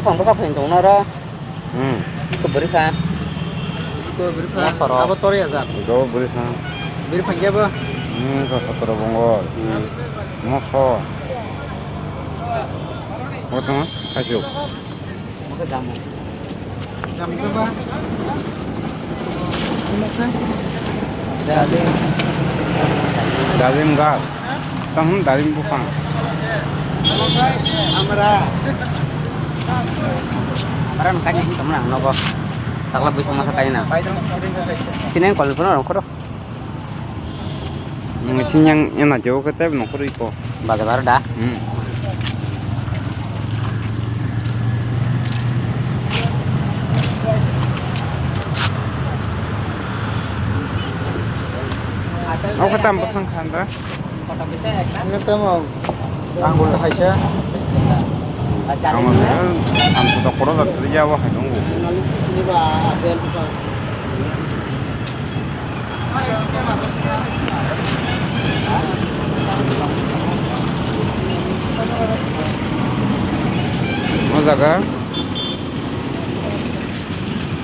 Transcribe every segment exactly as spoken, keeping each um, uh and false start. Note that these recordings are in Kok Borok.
Ang bwsa phai tong naro. Hmm. Ko bwrwi kha. Ko bwrwi kha. Mosoro. Abo tori ajak. Jo bwrwi kha. Bwrwi phai khe bo. Hmm, jo sotoro bongor. Hmm. Moso. Bo tong, kaisuk. Mo khe jamu. Jamu khe ba. Dalim. Dalim gas. Tang hwn dalim buphang. Amra. Amra nang kanya hwn tongmani ang nogo. Takla buisong masa kaina. Sini ang kol phano rong khoro. Nang sini yang ena jauh ke tep nongkhoro iko. Baga bar da. Hmm. Oke, tam pasang khanda. Ini temo. Tanggul haisa. Amo am sudah koro dak kerja wah nunggu. Ini ba apel bukan. O jaga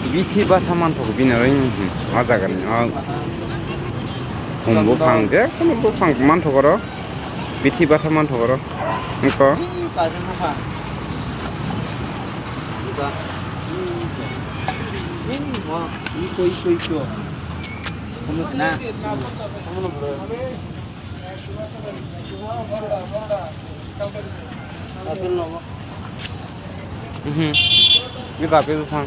bithi batha manthogo bini aro, o jaga ni o khum buphang je khum buphang manthogo oro bithi batha manthogo oro wngkha. Mhm. Ni kape buphang.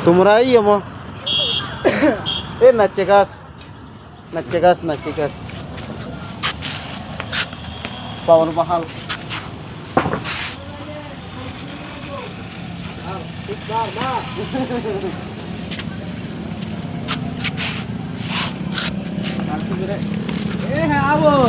Tumra iya mo. Eh, nachegas. Nachegas, nachegas. Power bahal. Eh, abo.